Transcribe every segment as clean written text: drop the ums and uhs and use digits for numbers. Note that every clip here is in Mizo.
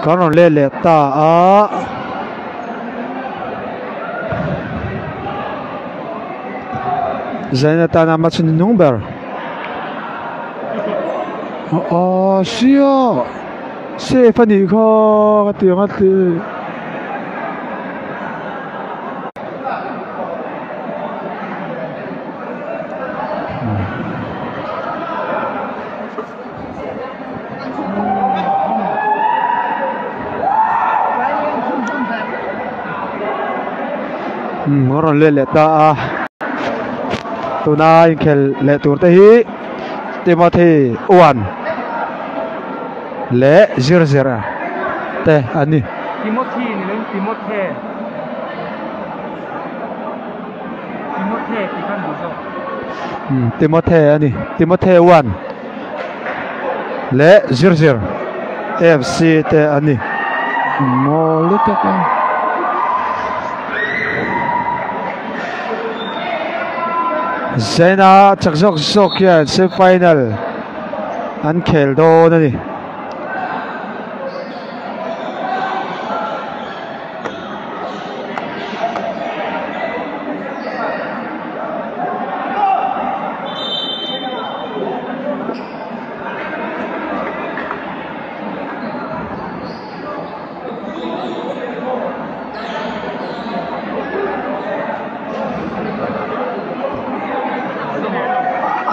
Kan rawn let leh ta a. Zain atana hmachhawn hnung ber. Aw sia safe a nih kha ka ti ang a ti. Umm a rawn let leh ta a tuna inkhel leh tur te hi Timothy uan leh zir zir te an ni. Timothy ni loin Timothe Timothe tih khan duh zawk. Umm Timothe a ni Timothe uan leh zir zir FC te an ni. Maw lutuk a. Zaina chak zawk zawk hian semi final an khel dawn a ni.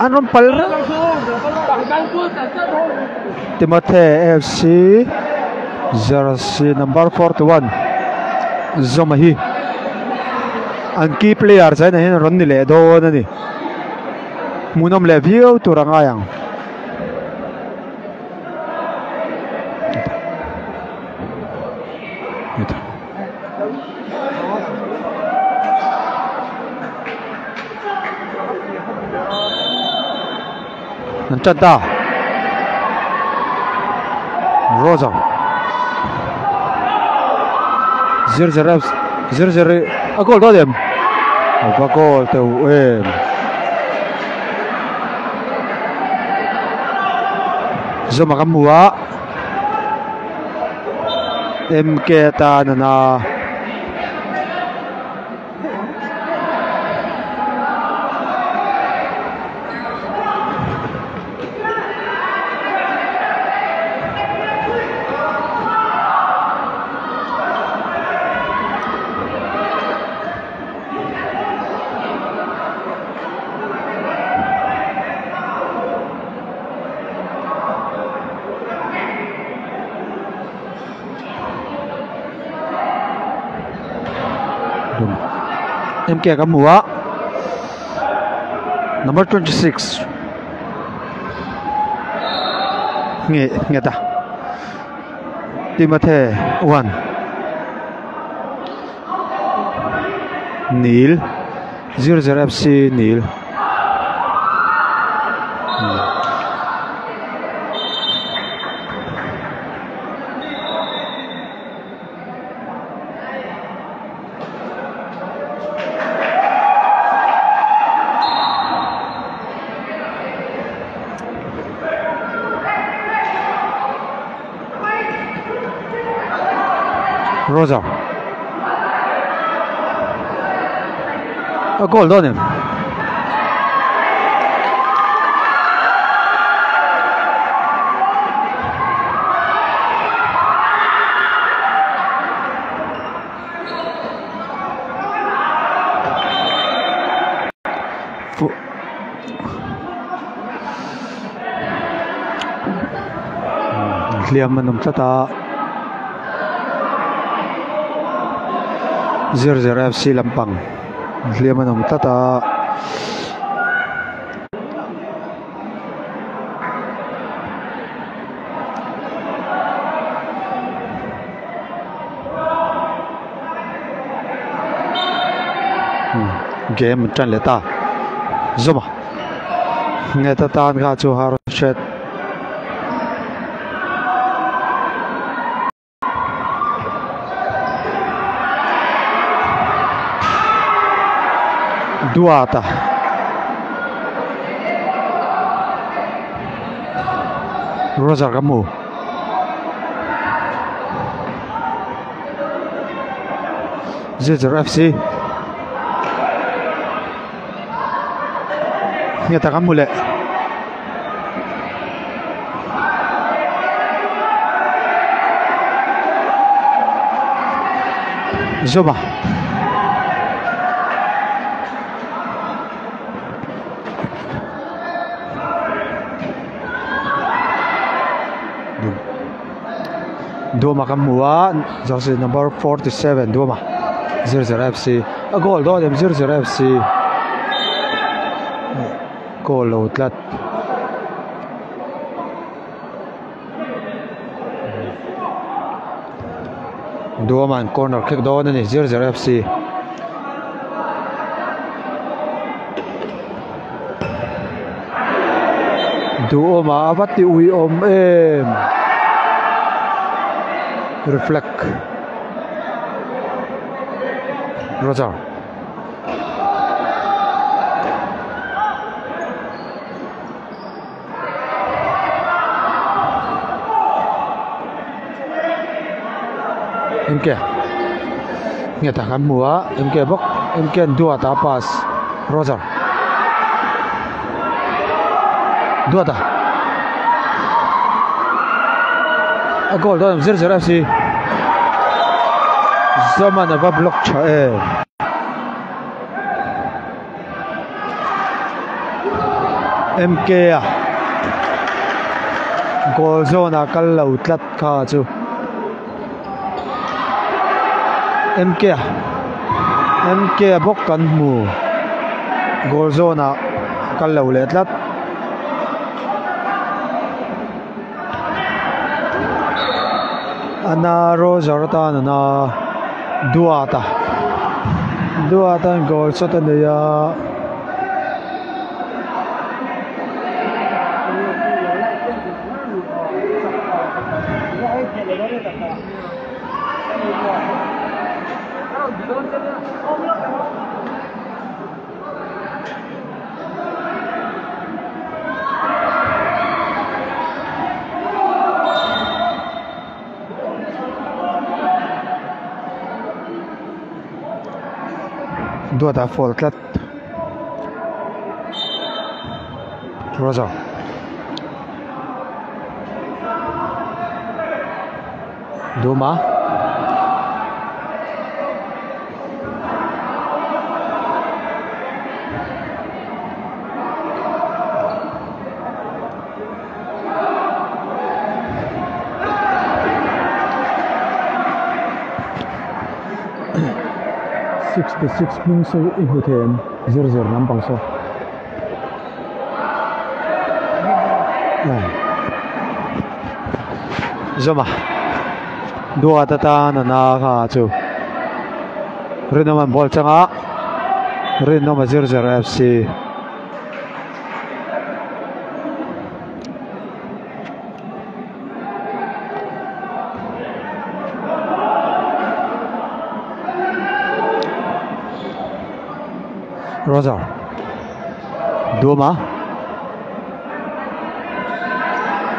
An rawn pal reng Timothy FC jersey number 41 Zoma hi an key player zainah hian rawn ni leh dawn a ni hmuhnawm leh viau tur a ngai ang. An tan ta Roger zir zir zir zir a goal dawn em a va goal teuh em. Zoma ka hmu a MK tan a na. MK ka hmu a number 26 nge nge ta Timothy 1 Nil 00 FC Nil. Roger. A goal dawn em? Hliam an awm tlat a 00 FC lampang hliam an awm tlat a. Game an tan leh ta Zuma nge ta tan kha chu har hret Duata. Roger ka hmu. Zirzer FC. Ngeta ka hmu leh. Zuma. Duama kan hmu a jersey number 47 Duama 00 FC a goal dawn em 00 FC goal lo tlat. Duaman corner khek dawn a ni 00 FC. Duhawma a va ti ui awm em reflect Roger MK nge tak an hmu a MK bawk MK an duat a pass Roger duat a a goal dawn zir zir FC Zaman a va block tha em. MK a goal zawn ah kal lo tlat kha chu MK a MK a bawk kan hmu goal zawn ah kal lo leh tlat. Ana Roger atan ana Duata Duata goal shot a nei a. Duata fall tlat Roger Duma. 66 hming saw i hmu thei em zir zir lampang saw Zoma duat atan a na kha chu Rinawm an ball changa Rinawm a zir zir FC. Roger Duma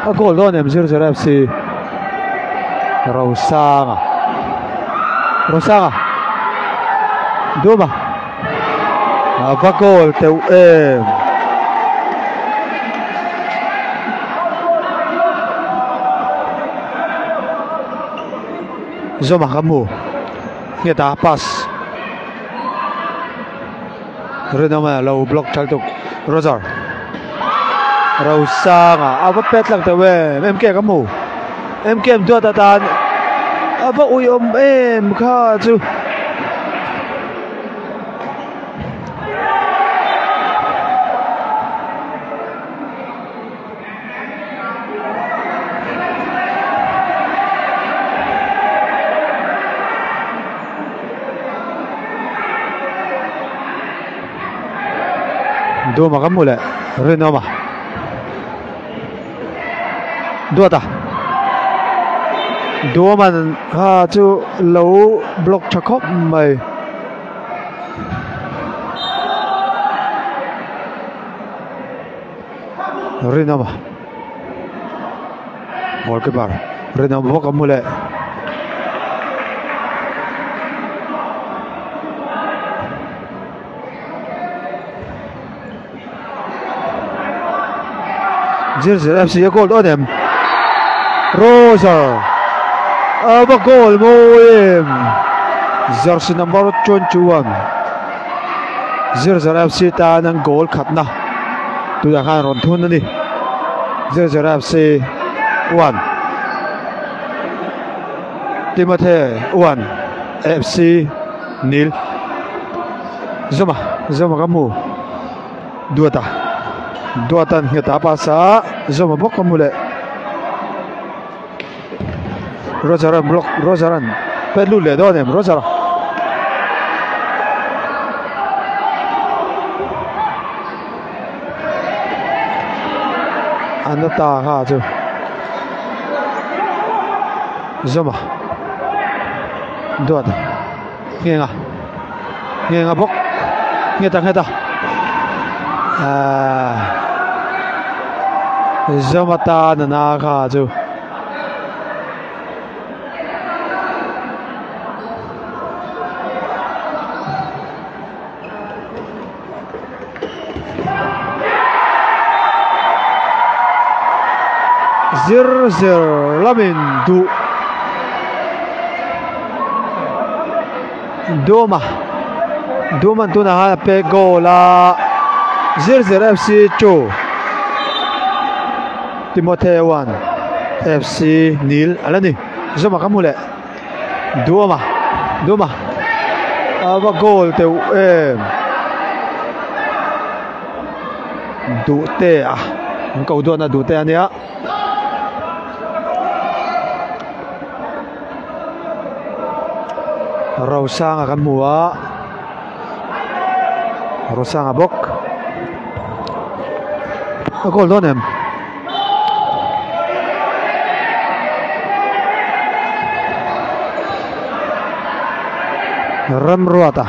a goal dawn em zir zir FC Rosanga Rosanga Duma a va goal teuh em Zoma ka hmu nghet a pass Rinawma lo block thal tuk Roger Rosanga a va pet lang teuh em MK ka hmu MK an duat atan a va ui awm em kha chu. Duma ka hmu leh Rinawma Duata Duaman kha chu lo block tha khawp mai. Rinawma. Goalkeeper rinawm bawk a hmu leh. Zir zir FC a goal dawn em? Roger a va goal mawi em? Jersey number 21 Zir zir FC tan an goal khatna tunah khan rawn thun a ni. Zir zir FC 1 Timothy 1 FC Nil Zuma Zuma ka hmu. Duata Duatan nghet a pass a Zuma bawk ka hmu leh Roger an block Roger an pet lut leh dawn em Roger an la ta kha chu Zuma Duata Nghenga Nghenga bawk Ngheta Ngheta Ahh Zoma tan a na kha chu Zir zir lamin duh Duma Duman tunah khan a pek goal a Zir zir FC 2 Timothy 1 FC Nil a la ni Zuma ka hmu leh. Duama Duama a va goal teuh em duh te a an ko duat na duh te a nia Rosanga kan hmu a Rosanga bawk a goal dawn em. Ramruata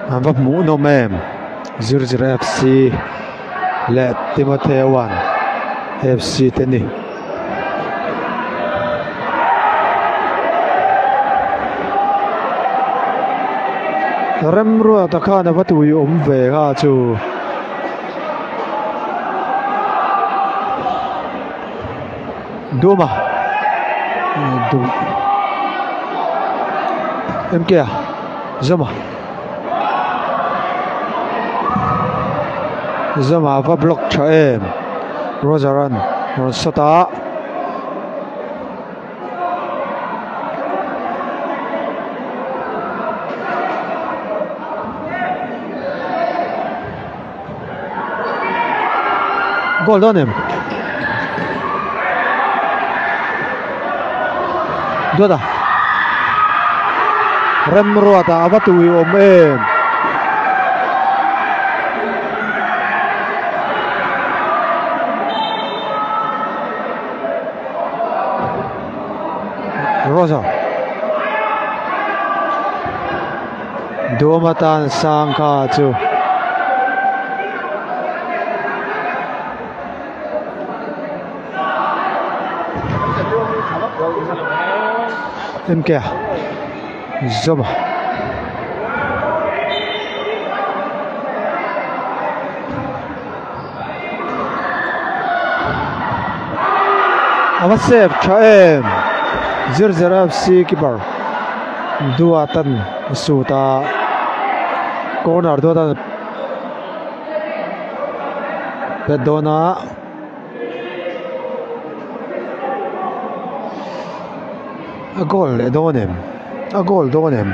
An va hmuh nawm em Zir Zir FC leh Timothy 1 FC te ni. Remruata khan a va tui awm ve kha chu. Duma Dum MK a Zuma Zuma va block tha em Roger an rawn sawt a. Goal dawn em? Duata. Remruata a va tui awm em? Rosa. Dawm atan sang kha chu. MK Zoma. A va save tha em zir zir FC keeper Duatan a sut a corner Duatan pet dawn a a goal leh dawn em a goal dawn em.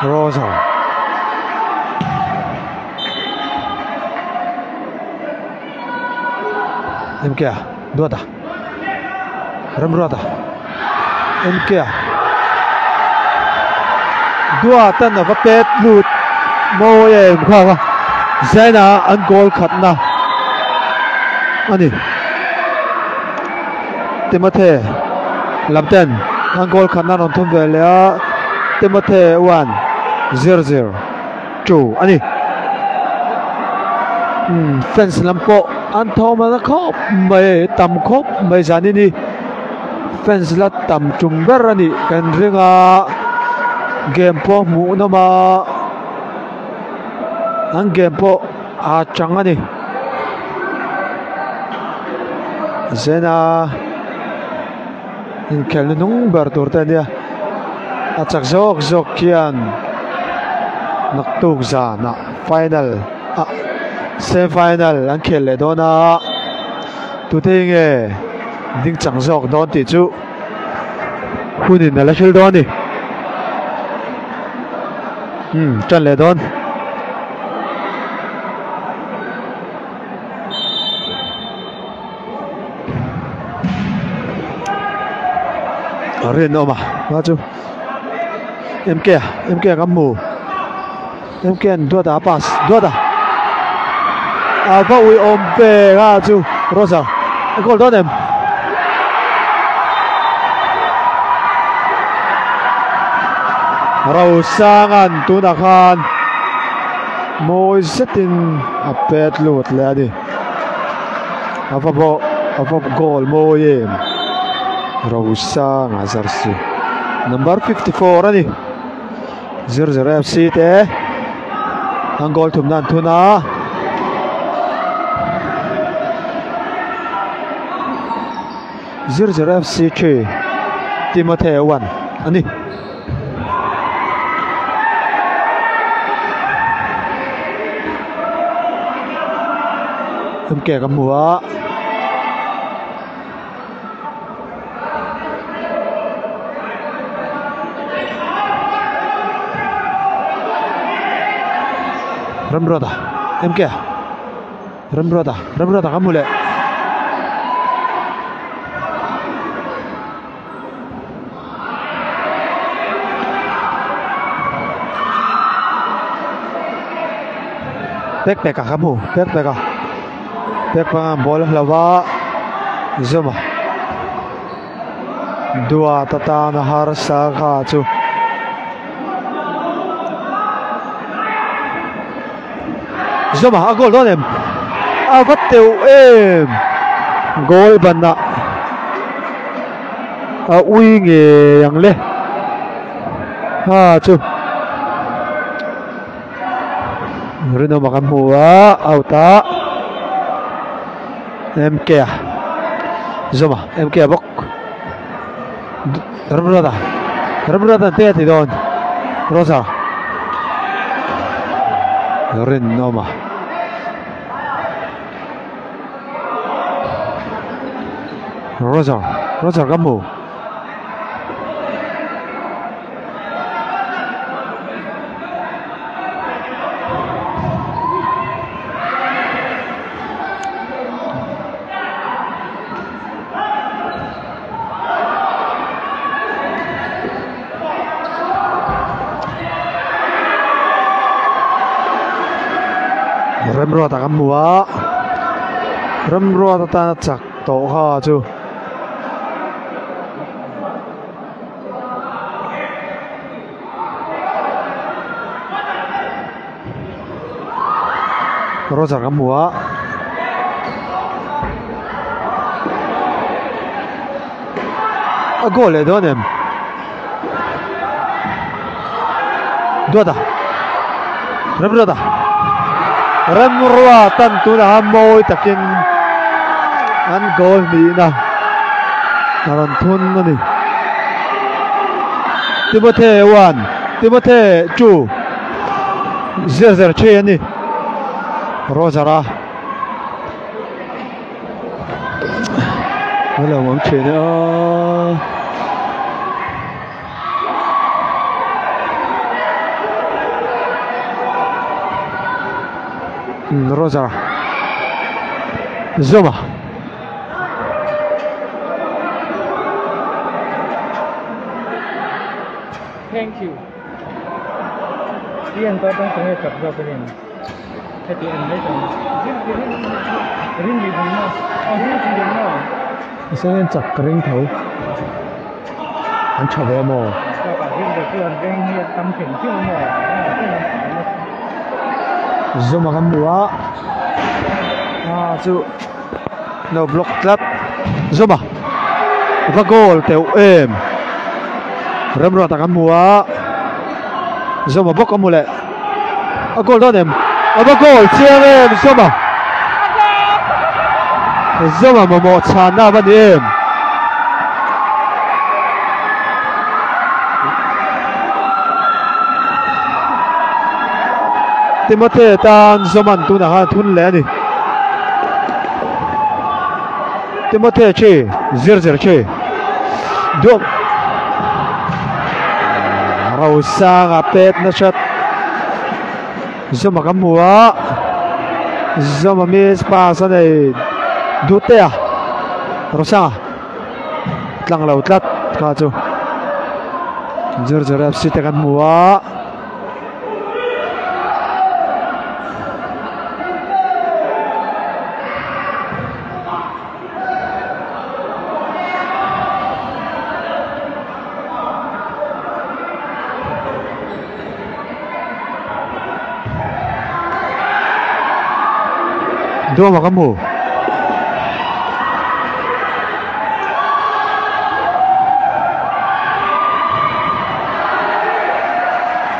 Rosa MK Duata Ramruata MK Duatan a va pet lut mawi em kha kha Zaina an goal khatna a ni. Timothy lam ten an goal khatna rawn thum ve leh a, Timothy 1 0 0 2 a ni. Umm fans lam pawh an thawm a na khawp mai, tam khawp mai zanin hi fans la tam tum ber a nih kan ring a, game pawh hmuh nawm a, an game pawh a chang a ni. Zena inkhelh hnuhnung ber tur te a nia a chak zawk zawk khian naktuk zanah final ah semi final an khel leh dawn a tute hi nge ding chang zawk dawn tih chu hunin a la hril dawn a ni umm tan leh dawn. Rinawm a hma chu MK a MK a kan hmu MK an duat a pass duat a a va ui awm pek a chu Rosa a goal dawn em Rosanga'n tunah khan mawi zetin a pet lut leh a ni. A va bawh a va goal mawi em Rosanga jersey number 54 a ni 00 FC te an goal thum nan thun a 00 FC 3 Timothy 1 a ni. MK ka hmu a Ramruata MK Ramruata Ramruata ka hmu leh. Pek pek a ka hmu pek pek a pek panga ball a hlo a zawm a duat atana harsa kha chu zawm a a goal dawn em a va teuh em goal banah. A ui ngei ang le ha chu rinawm a kan hmu a out a MK a zawm a MK a bawk Ramruata Ramruata te a ti dawn Rosa rinawm a. Roger Roger ka hmu Remruata kan hmu a Remruata tana chak tawh kha chu Roger kan hmu a a goal leh dawn em Duata Remruata Remruatan tunah mawi takin an goal nihna a rawn thun a ni Timothy 1 Timothy 2 Zir zer thin a ni Roger a a lo awm thin a Roger Zuma Thank you. Ian to tang tunge chak zawk a rin. Heti en mai tang. Rin rin rin rin maw. Hian chak ka ring tho an tha ve maw? Zuma kan hmu a a chu lo block tlat Zuma va goal teuh em Remruata kan hmu a Zuma bawk a hmu leh a goal dawn em a va goal chiang em Zuma Zuma mamawh chhanna a va ni em. Timothy tan Zoman tunah khan a thun leh a ni. Timothy chi zir zir chi duak Rosanga pet nasat Zoma kan hmu a Zoma miss pass a nei duhte a Rosanga tlang lo tlat kha chu zir zir F C te kan hmu a. Duama ka hmu.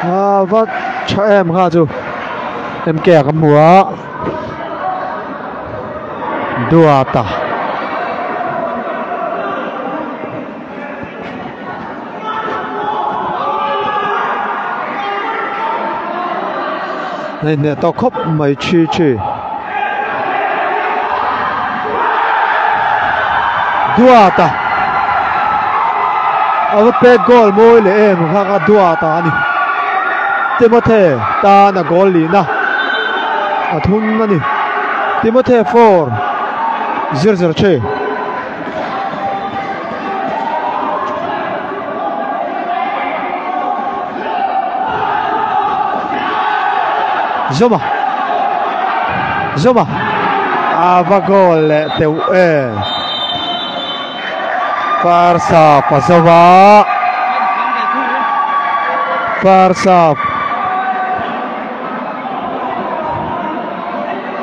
A va tha em kha chu MK a ka hmu a. Duata. Hei hneh tawh khawp mai thi thi. Duata. A va pek goal mawi leh em kha kha Duata a ni. Timothy tan a goal lihna a thun a ni. Timothy 4 0 0 3. Zuma Zuma a va goal leh teuh e Parsa Pazova Parsa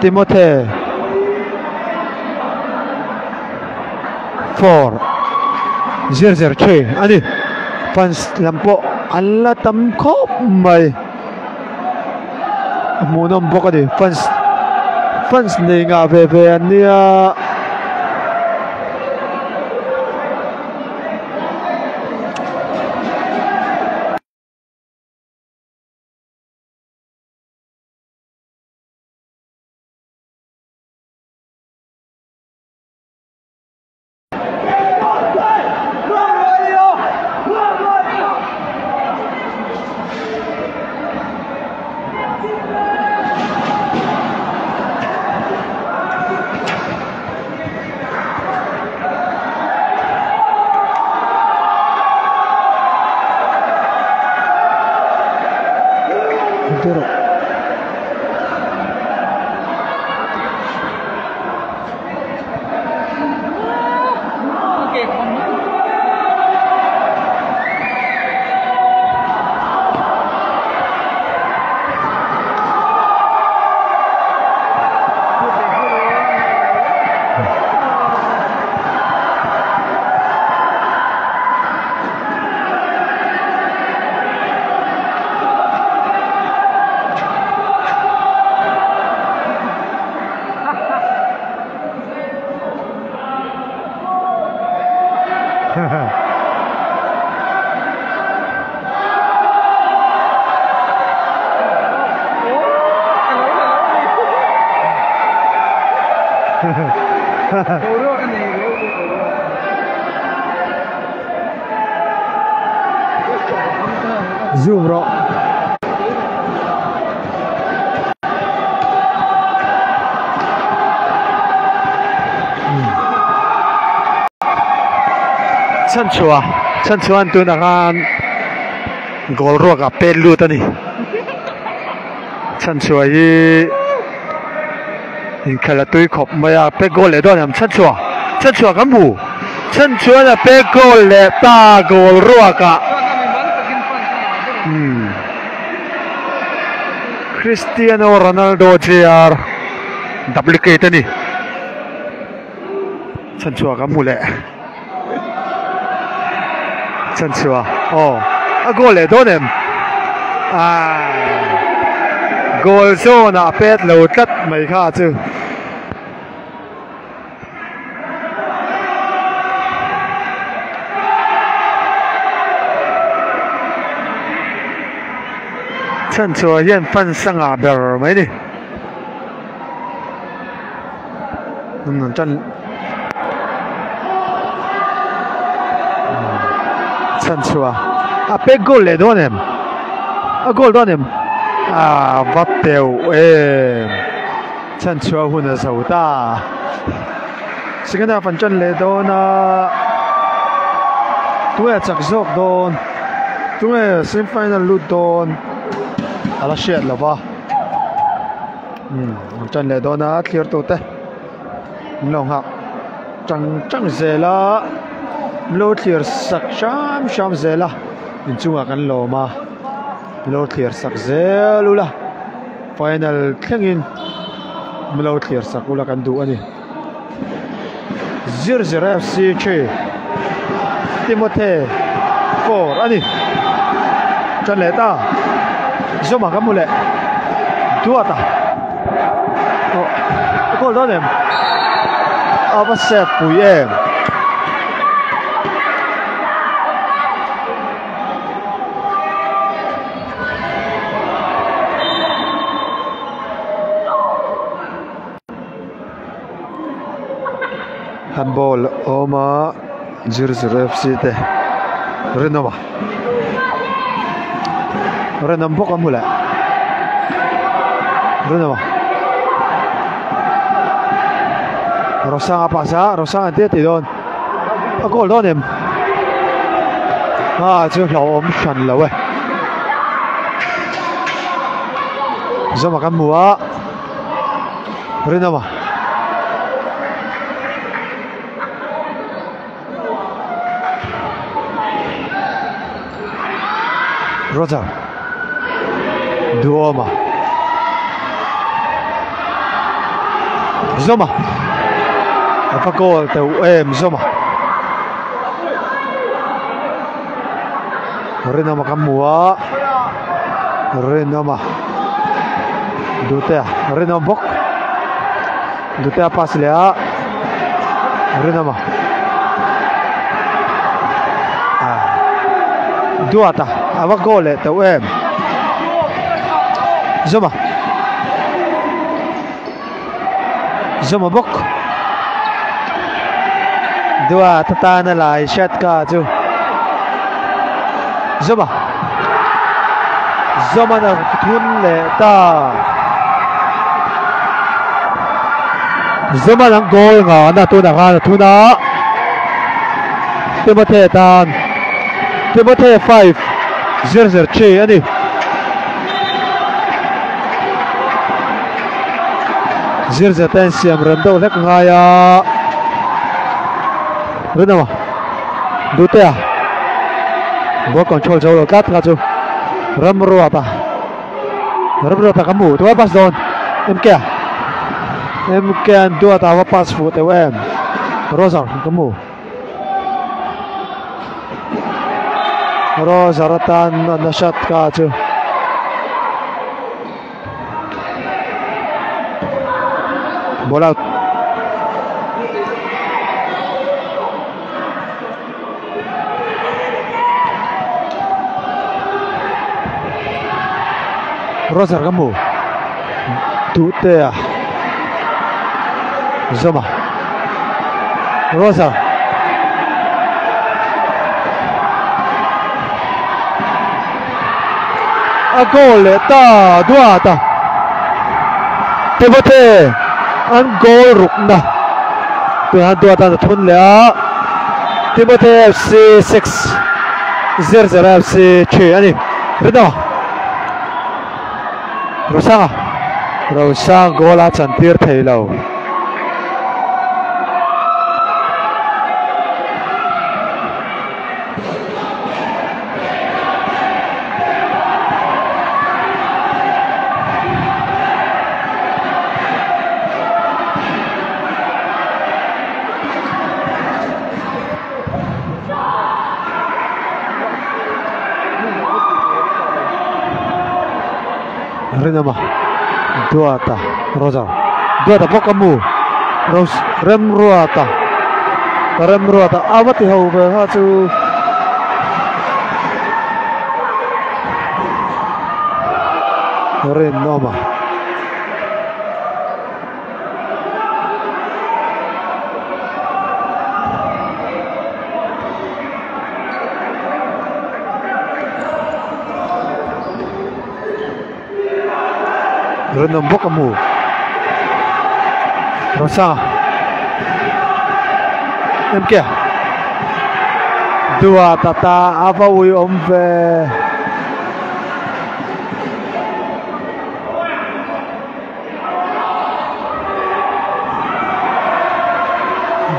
Timothy 4 0 0 3 a ni. Fans lam pawh an la tam khawp mai. A hmuhnawm bawk a ni. Fans fans nei ngah ve ve an nia. Zoom rawh. Chhan chhuah chhan chhuah an tunah khan goal ruak ah pet lut a ni chhan chhuah hi inkhelh a tui khawp mai a pet goal leh dawn em chhan chhuah chhan chhuah kan hmu. Chhan chuan a pek goal leh ta goal ruakah. Hmm. Cristiano Ronaldo Jr. Duplicate a ni. Chhan chhuah ka hmu leh. Chhan chhuah. Aw. A goal leh dawn em? Ah. Goal zawn ah pet lo tlat mai kha chu. Chhan chhuah hian fan sangah ber mai ni. Tan chhan chhuah a pek goal leh dawn em a goal dawn em a va teuh em chhan chhuah hun a zo ta second half an tan leh dawn a tunge chak zawk dawn tunge semi final lut dawn a la hriat lo va. Umm an tan leh dawn a thlir tute an lo nghak tang tang zel a an lo thlir sak hram hram zel a inchungah kan lawm a an lo thlir sak zel ula final thlengin an lo thlir sak ula kan duh a ni zir zir F C 3 Timothy 4 a ni tan leh ta zawmah kan hmu leh duat a aw a call dawn em a va save pui em. Handball awm a zir zir F C te rinawm a rinawm bawk a hmu leh rinawm a Rosanga pass a Rosanga te tih dawn a goal dawn em a chu hlauhawm hran lo e zawma kan hmu a. Rinawma Roger Duhawma Zawma A va goal teuh em Zawma Rinawma kan hmu a Rinawma Duhtea Rinawm bawk Duhtea pass leh a Rinawma ah Duata a va goal leh teuh em Zawma Zawma bawk Duata tana lai hriat ka chu Zawma Zawma na thun leh ta Zawma nang goal nga na tunah khan a thun a Timothy tan Timothy 5 0 0 3 a ni. Zir zet a insiam rem deuh hlek ngai a Rinawma Duhtea ball control zo lo tlat kha chu Ramruata Ramruata ka hmu tunah pass dawn M K a M K an Duata va pass fuh teuh em Roger ka hmu Roger atan a nasat kha chu. Ball out. Roger ka hmu. Duhtea. Zoma. Roger. A goal leh ta duat a Timote an goal rukna tunah duat a thun leh a Timote FC 6 0 0 FC 3 a ni Rino Rosanga Rosang goal a chantir thei lo. Rinawma Duata Roger Duata bawk a mu Rose Remruata Remruata a va ti ho ve kha chu Rinawma. Rinawm bawk a hmu Rosa MK Dua tata a va ui awm ve.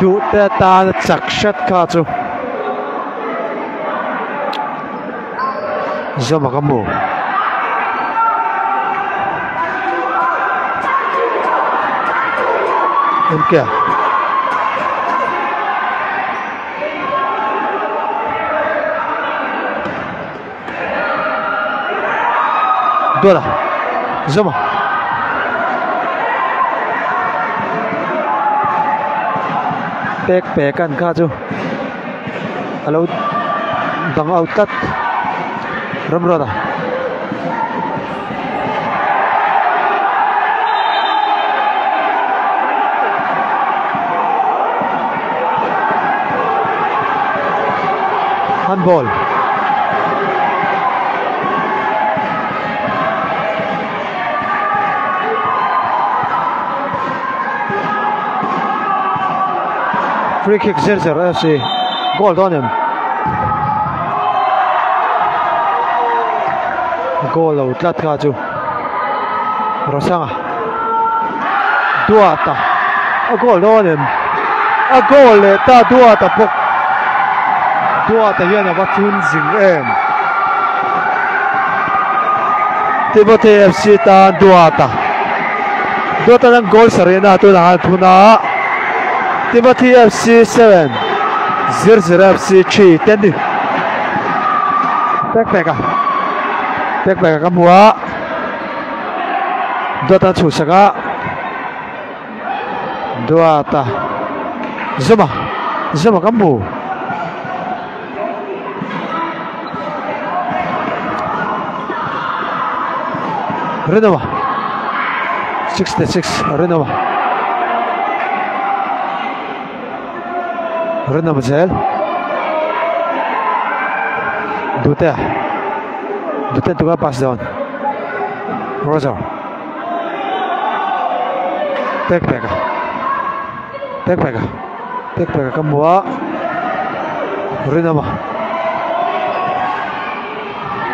Duh te atan a chak hret kha chu Zoma ka hmu. MK Dawla Zoma Pek pek an kha chu a lo dang out tlat Ramruata. Handball. Free kick zir zer FC goal dawn em. Goal lo tlat kha chu Rosanga Duata a goal dawn em a goal leh ta Duata bawk Duata hian a va thun zing em Timothy FC tan Duata Duata nan goal sarihna tunah khan thun a Timothy FC 7 Zir Zir FC 3 te ni Pek pek a Pek pek a ka hmu a Duata a chhuhsak a Duata Zuma Zuma ka hmu Rinawma 66 Rinawma Rinawma zel Dute Dute tunga pass dawn Roger Pek pek a Pek pek a Pek pek a ka hmu a Rinawma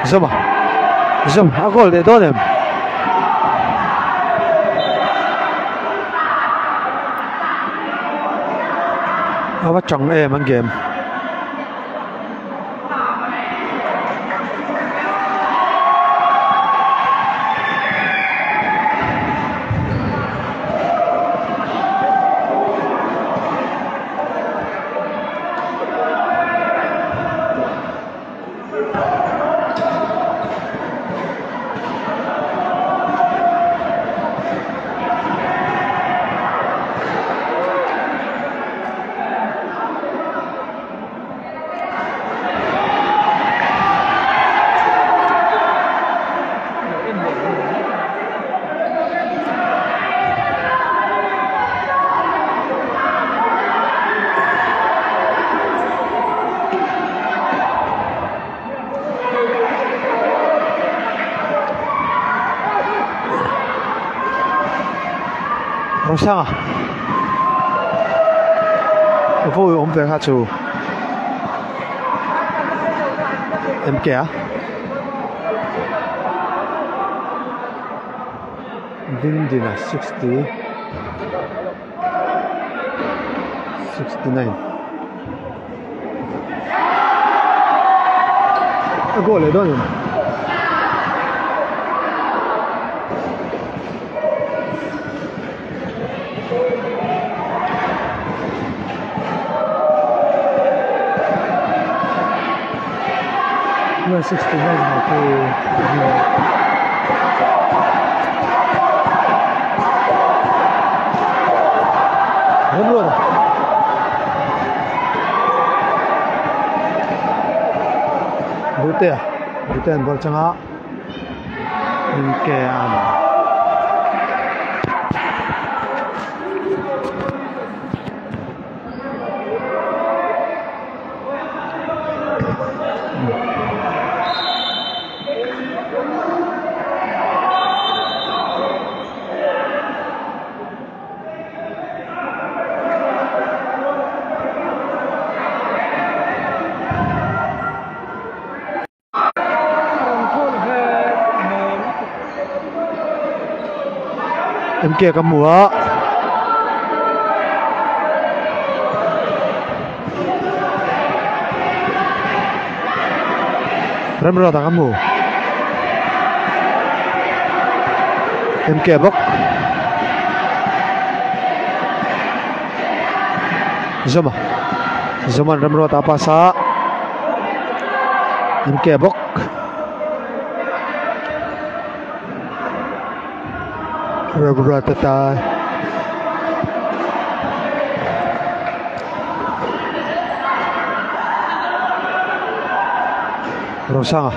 Zoma Zoma a goal leh dawn em A va chang em an game. Rosanga a vawi awm ve kha chu MK a Dindina 60 69 A goal leh dawn em? 69 ha chu. Remruata. Duhtea Duhtea an ball changa MK an MK ka hmu a Remruata ka hmu MK bawk Zoma Zoman Remruata a pass a MK bawk Remruata tan Rosanga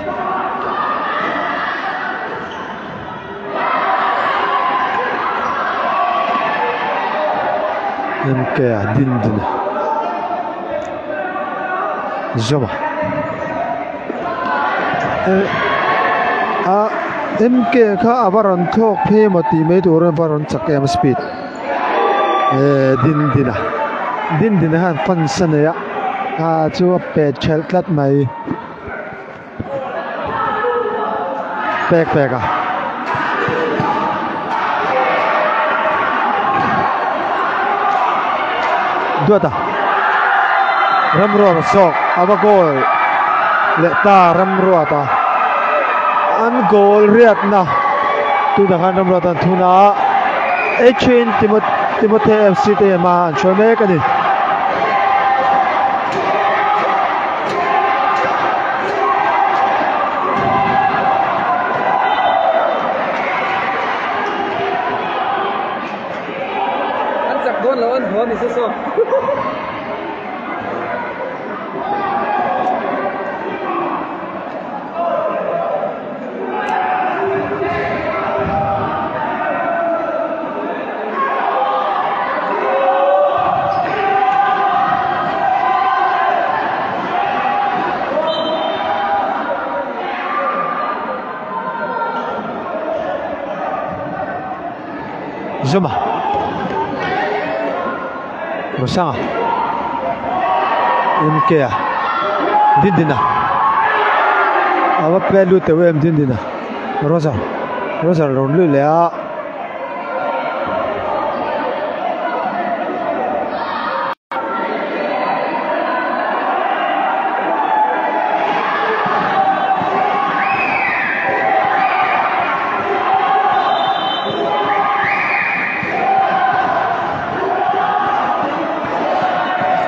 MK a din din a Zoma a MK kha a va rawn thlawk phei emaw tih mai tur a va rawn chak em a speed eh din din a din din a khan fans a nei a ah chu a pet thelh tlat mai. Pek pek a. Duat a. Ramruata zawk a va goal leh ta Ramruata. An goal riatna tunah khan Ramruata an thun a. H-in Timothy FC te hian hma an hruai mek a ni. An chak dawn lo an haw ni se saw. Zuma Rosanga MK a Dindina a va pet lut teuh em Dindina Roger Roger a rawn lut leh a.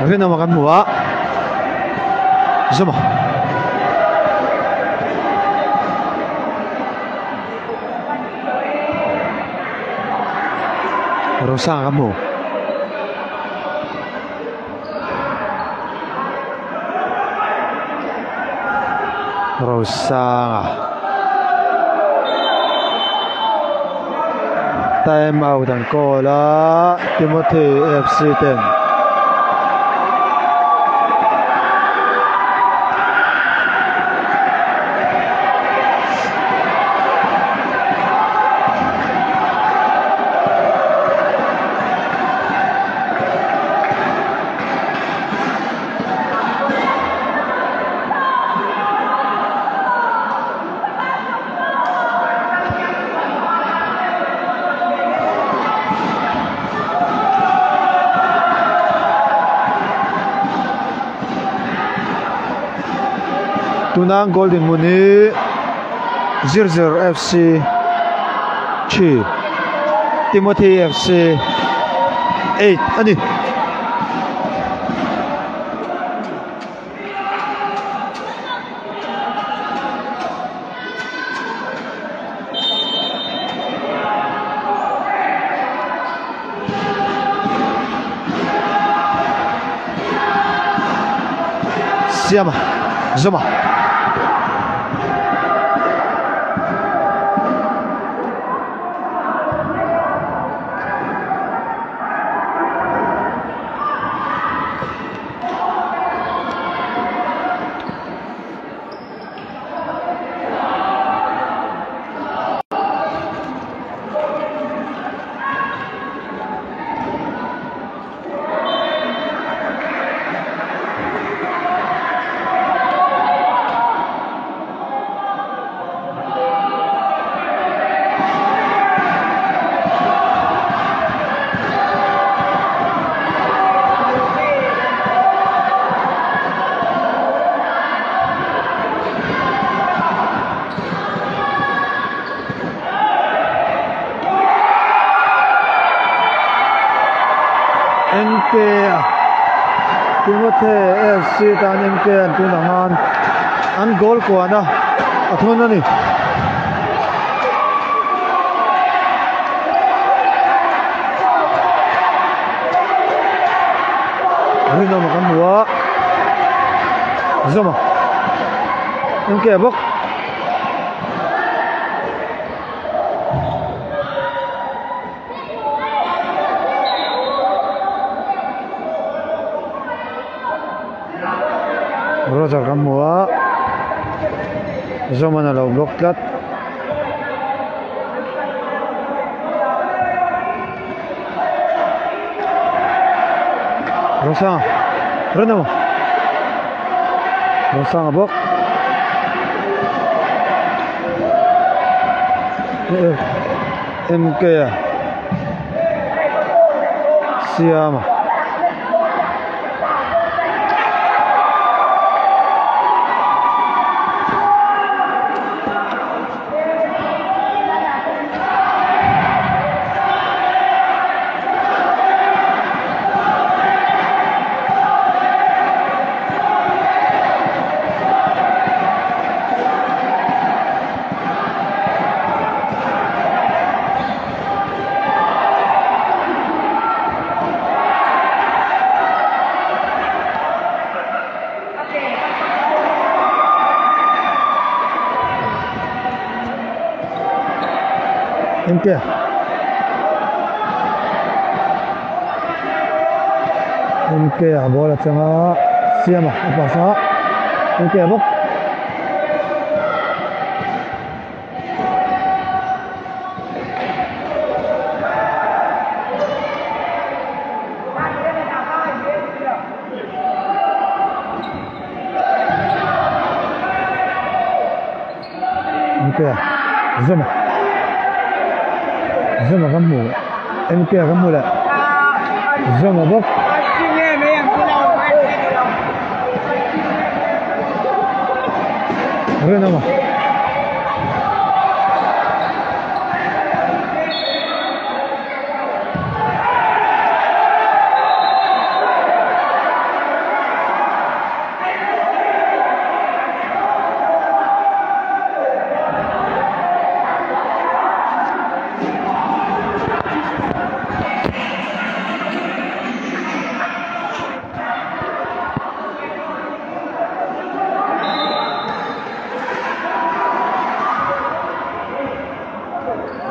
Rinawm kan hmu a Zuma Rosanga ka hmu. Rosanga time out an call a Timothy F_C ten. Tuna goal dinhmun hi Zir Zir F C 3 Timothy F C 8 a ni. Siama Zuma. MK a Timothy FC tan MK an tun ang an an goal kuan a a thun a ni. Rinawm a kan hmu a Zoma MK bawk. Roger kan hmu a Zoman a lo block tlat. Rosanga rawn emaw Rosanga bawk MK a siam a. MK MK a ball a chang a siam a a pass a MK a bawk. MK Zuma Zuma kan hmu MK kan hmu leh Zuma bawk. Rinawma.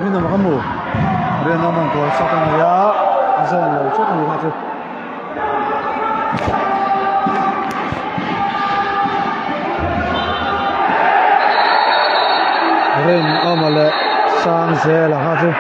Rinawma ka hmu Rinawma an kawl sak a ni a a zawn lo chauh a ni kha chu. Rinawma leh Sangzela kha chu.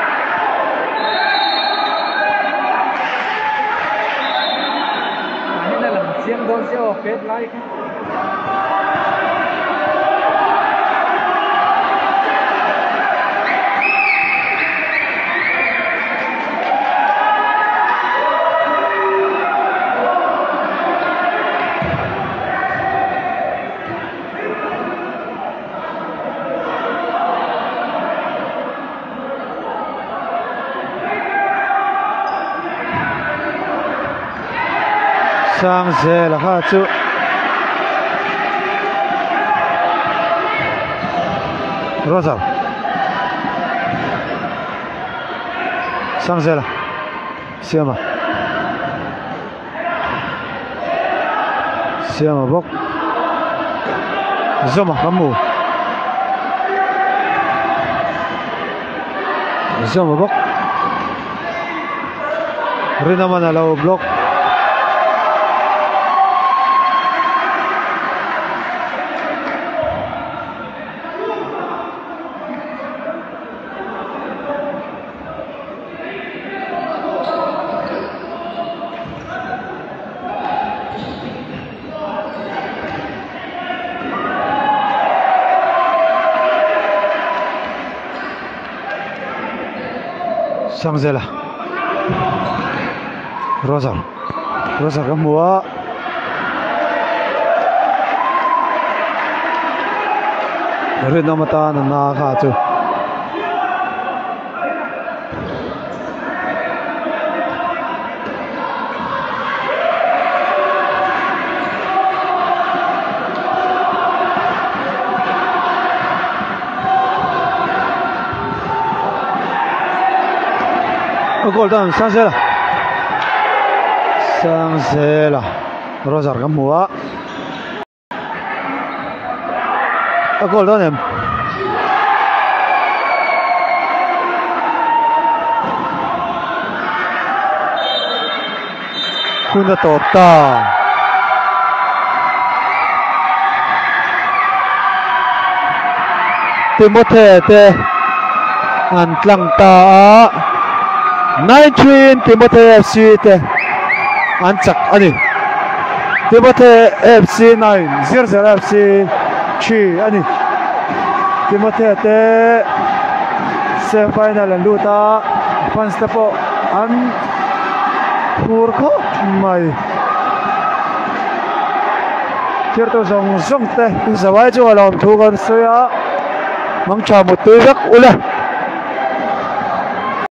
Sangzela kha chu Roger Sangzela Siama Siama bawk. Zawma kan hmu. Zawma bawk. Rinawman a lo block. Sangzela Roger Roger ka hmu a rinawm atan a na kha chu. A goal dan Sangzela Sangzela Roger ka hmu a. A goal dawn em? Hun a tawp ta. Timothy te an tlang ta a. 19 Timothy FC te an chak a ni. Timothy FC 9 Zirzer FC 3 a ni. Timothy te semi final an lut a, fans te pawh an phur khawp mai. Thirtu zawng zawng te zawai chu a lawmthu kan sawi a, mangtha muttui vek ule.